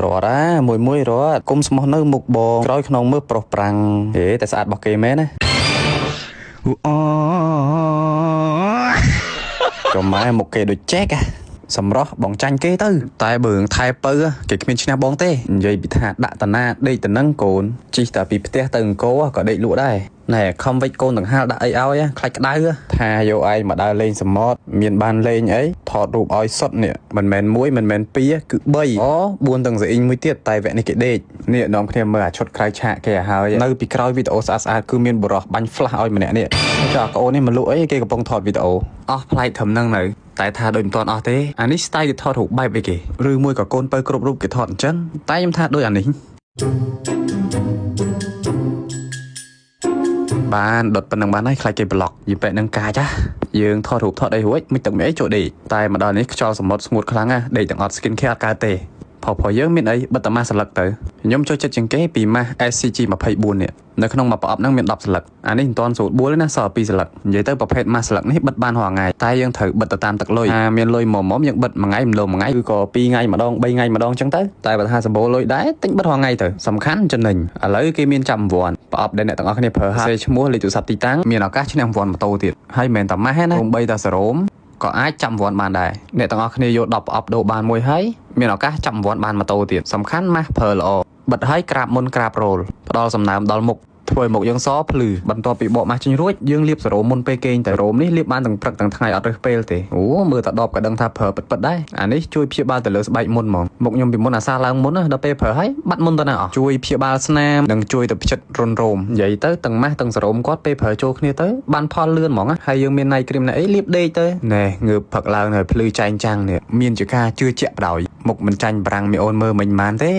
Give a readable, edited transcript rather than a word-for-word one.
រត់អាមួយមួយរត់គុំស្មោះនៅមុខបងក្រោយខ្នងមើលប្រុសប្រាំងហេតែស្អាតរបស់គេមែនណា អូ ចំម៉ែមុខគេដូចចែកសម្រស់បងចាញ់គេទៅតែបើរឿងថែពៅគេគ្មានឈ្នះបងទេនិយាយពីថាដាក់តាណាដេកតនឹងកូនជីកតែពីផ្ទះទៅអង្គរក៏ដេកលក់ដែរណែខំវិចកូនដង្ហាលដាក់អីឲ្យខ្លាច់ក្តៅថាយកឯងមកដើរលេងសមុទ្រមានបានលេងអីថតរូបឲ្យសុតនេះមិនមែន1មិនមែន2គឺ3អូ4ទាំងស្អ៊ីងមួយទៀតតែវគ្គនេះគេដេកនេះនាំគ្នាមើលអាឈុតក្រៅឆាកគេឲ្យហើយនៅពីក្រោយវីដេអូស្អាតស្អាតគឺមានបរោះបាញ់ flash ឲ្យម្នាក់នេះចុះអាកូននេះមកលក់អីគេកំពុងថតវីដេអូអស់ប្លែកត្រឹមហ្នឹងនៅតែថាដូចមិនទាន់អស់ទេអានេះ style គេថតរូបបែបអីគេឬមួយក៏កូនពៅគ្រប់រូបគេថតអញ្ចឹងតែខ្ញុំថាដូចអានេះបានដុតប៉ុណ្ណឹងបានហើយខ្លាចគេប្លុកយីប៉ែនឹងកាចយើងថតរូបថតអីរួចមិនទឹកមិនអីចូលដេកតែមកដល់នេះខ្យល់សមុទ្រស្ងួតខ្លាំងណាស់ដេកទាំងអត់ skin care អត់កើតទេផុសយើងមានអីបិទតែម៉ាស់សន្លឹកទៅខ្ញុំចូលចិត្តជាងគេពីម៉ាស់ SCG 24នេះនៅក្នុងមួយប្រអប់ហ្នឹងមាន10សន្លឹកអានេះមិនទាន់ស្រួលបួលទេណាសល់2សន្លឹកនិយាយទៅប្រភេទម៉ាស់សន្លឹកនេះបិទបានរាល់ថ្ងៃតែយើងត្រូវបិទទៅតាមទឹកលុយអាមានលុយមុំៗយើងបិទមួយថ្ងៃម្លងមួយថ្ងៃឬក៏2ថ្ងៃម្ដង3ថ្ងៃម្ដងចឹងទៅតែបើថាសម្បូរលុយដែរទិញបិទរាល់ថ្ងៃទៅសំខាន់ចំណេញឥឡូវគេមានចាំរង្វាន់ប្រអប់ដែលអ្នកទាំងអស់គ្នាប្រើហើយឈ្មោះលេខទូរស័ព្ទទីតាំងមានឱកាសឈ្នះរង្វាន់ម៉ូតូទៀតហើយមិនមែនតែម៉ាស់ទេណាសូម្បីតែសេរ៉ូមក៏អាចចាំរង្វាន់បានដែរអ្នកទាំងអស់គ្នាយក10ប្រអប់ដូរបានមួយហើយមានឱកាសចាំរង្វាន់បានម៉ូតូទៀតសំខាន់ម៉ាស់ប្រើល្អបិទឲ្យក្រាបមុនក្រាបរោលផ្ដល់សំណើមដល់មុខធ្វើឲ្យមុខយើងសភ្លឺបន្ទាប់ពីបកម៉ាស់ចេញរួចយើងលាបសេរ៉ូមមុនពេលគេងតែរោមនេះលាបបានទាំងព្រឹកទាំងថ្ងៃអត់រើសពេលទេអូមើលតែដបក៏ដឹងថាប្រើពិតៗដែរអានេះជួយព្យាបាលទៅលើស្បែកមុនហ្មងមុខខ្ញុំពីមុនអាសាឡើងមុនណាដល់ពេលប្រើហើយបាត់មុនទៅណាអស់ជួយព្យាបាលស្នាមនិងជួយទៅផ្ចិតរុនរោមនិយាយទៅទាំងម៉ាស់ទាំងសេរ៉ូមគាត់ពេលប្រើចូលគ្នាទៅបានផលលឿនហ្មងហើយយើងមានណៃគ្រីមណៃអីលាបដេកទៅណែងើបផឹកឡើងហើយភ្លឺចែងចាំងនេះមានជាការជឿជាក់បដ ாய் មុខមិនចាញ់បារាំងមីអូនមើលមិញម៉ានទេ